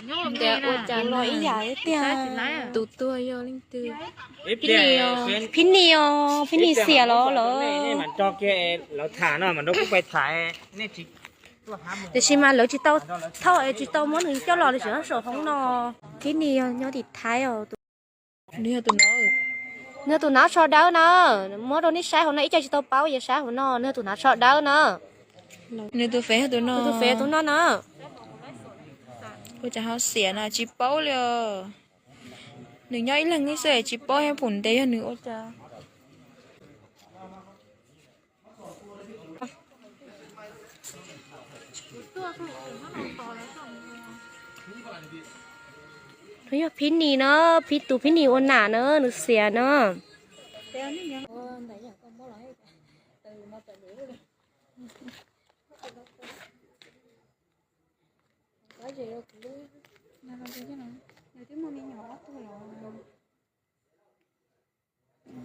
Ntias ua cas los ib yam tiag. Tus tuag yog leej twg? Phib Nis os, Phib Nis xiam los lawm. Tiam sis mas lawv tsis tau thauj es tsis tau muab nws coj los li, tseem nyob saum hoob no. Phib Nis yog nyob tim Thaib os. Nws yog tus no, nws yog tus hnav tsho dawb na. Muab rau nej saib hauv no, ib co tsis tau paub, yeej saib hauv no, nws yog tus hnav tsho dawb na. Nws tus fev yog tus no, tus fev tus no na. Ua cas ho xiam na, tsis paub li os. Nws nyob ib leeg xwb tsis paub thiab, pum ntev yog nws ua cas. Nws yog Phib Nis na, Phib, tus Phib Nis ua nam na, nws xiam na.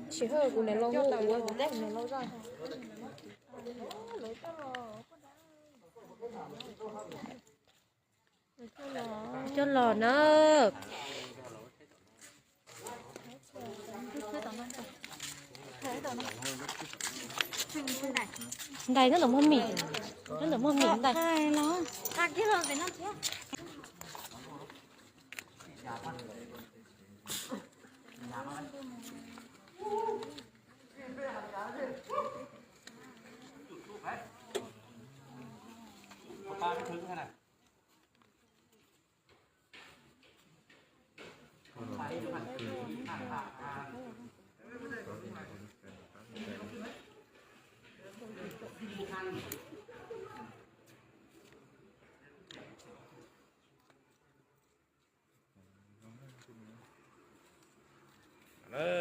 Tsis hawj kuv niam laus ua kuv teb kuv niam laus zoj. Coj los na. Ntais nyob ntawm muag mim, nyob ntawm muag mim ntais.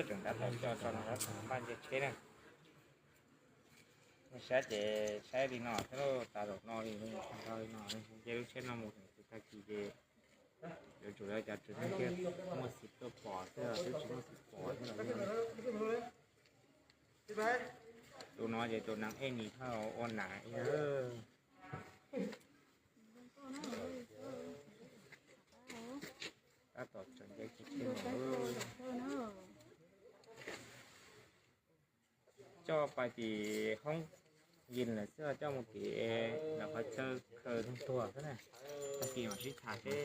Tseem tab tom coj tso no, tab tom npaj nce tsheb na. Nej saib ces saib li no thiab, tas zaum no li no, nce lub tsheb no mus txog tag kis ces yuav tsum yog cov tseem neeg thiaj muaj xiv tuaj pom xwb, twb tsis muaj xiv pom thiab los. Tus no ces tus neeg ej nis thaj ua nam ib yam. Tab tom tseem nce tsheb mus. Coj pais tim hoob yim lawm xwb, coj mus tim lawv qhov chaw khaws ntuag xwb na. Tag kis mam sib tham seb.